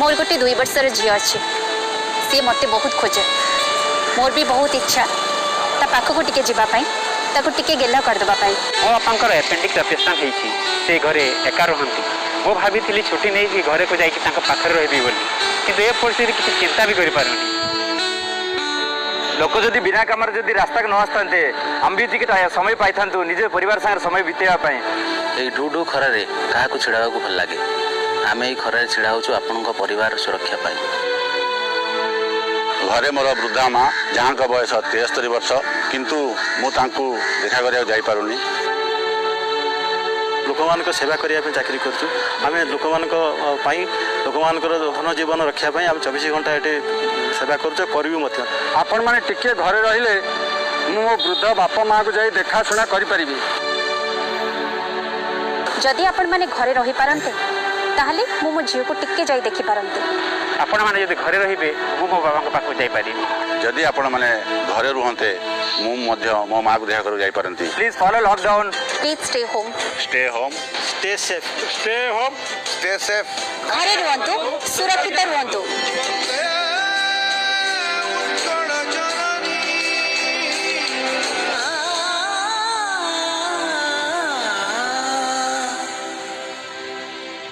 ମୋର ଗୋଟେ 2 ବର୍ଷର ଝିଅ ଅଛି। ସିଏ ମୋତେ ବହୁତ ଖୋଜେ। ମୋର ବି ବହୁତ ଇଚ୍ଛା ତା ପାଖକୁ ଟିକେ ଯିବା ପାଇଁ, ତାକୁ ଟିକେ ଗେଲ କରିଦେବା ପାଇଁ। ମୋ ବାପାଙ୍କର ଆପେଣ୍ଡିକ୍ସ ଅପରେସନ୍ ହେଇଛି। ସେ ଘରେ ଏକା ରୁହନ୍ତି। ମୁଁ ଭାବିଥିଲି ଛୁଟି ନେଇକି ଘରକୁ ଯାଇକି ତାଙ୍କ ପାଖରେ ରହିବି ବୋଲି, କିନ୍ତୁ ଏ ପରିସ୍ଥିତି କିଛି ଚିନ୍ତା ବି କରିପାରୁନି। ଲୋକ ଯଦି ବିନା କାମରେ ଯଦି ରାସ୍ତାକୁ ନ ଆସିଥାନ୍ତେ, ଆମେ ବି ଟିକେ ସମୟ ପାଇଥାନ୍ତୁ ନିଜ ପରିବାର ସାଙ୍ଗରେ ସମୟ ବିତେଇବା ପାଇଁ। ଏଇ ଢୁ ଢୁ ଖରାରେ କାହାକୁ ଛିଡ଼ା ହେବାକୁ ଭଲ ଲାଗେ? ଆମେ ଏଇ ଖରାରେ ଛିଡ଼ା ହେଉଛୁ ଆପଣଙ୍କ ପରିବାର ସୁରକ୍ଷା ପାଇଁ। ଘରେ ମୋର ବୃଦ୍ଧା ମା, ଯାହାଙ୍କ ବୟସ 73 ବର୍ଷ, କିନ୍ତୁ ମୁଁ ତାଙ୍କୁ ଦେଖା କରିବାକୁ ଯାଇପାରୁନି। ଲୋକମାନଙ୍କ ସେବା କରିବା ପାଇଁ ଚାକିରି କରୁଛୁ ଆମେ। ଲୋକମାନଙ୍କ ପାଇଁ, ଲୋକମାନଙ୍କର ଧନ ଜୀବନ ରଖିବା ପାଇଁ ଆମେ 24 ଘଣ୍ଟା ଏଠି ସେବା କରୁଛୁ, କରିବୁ ମଧ୍ୟ। ଆପଣମାନେ ଟିକେ ଘରେ ରହିଲେ ମୁଁ ମୋ ବୃଦ୍ଧ ବାପା ମାଆକୁ ଯାଇ ଦେଖାଶୁଣା କରିପାରିବି। ଯଦି ଆପଣମାନେ ଘରେ ରହିପାରନ୍ତେ, ତାହେଲେ ମୁଁ ମୋ ଝିଅକୁ ଟିକେ ଯାଇ ଦେଖିପାରନ୍ତି। ଆପଣମାନେ ଯଦି ଘରେ ରହିବେ, ମୁଁ ମୋ ବାବାଙ୍କ ପାଖକୁ ଯାଇପାରିବି। ଯଦି ଆପଣମାନେ ଘରେ ରୁହନ୍ତେ, ମୁଁ ମଧ୍ୟ ମୋ ମାଆକୁ ଦେଖା କରିବାକୁ ଯାଇପାରନ୍ତି। Please follow lockdown. Please stay home. Stay home. Stay safe. Stay home. Stay safe. ଘରେ ରୁହନ୍ତୁ, ସୁରକ୍ଷିତ ରୁହନ୍ତୁ।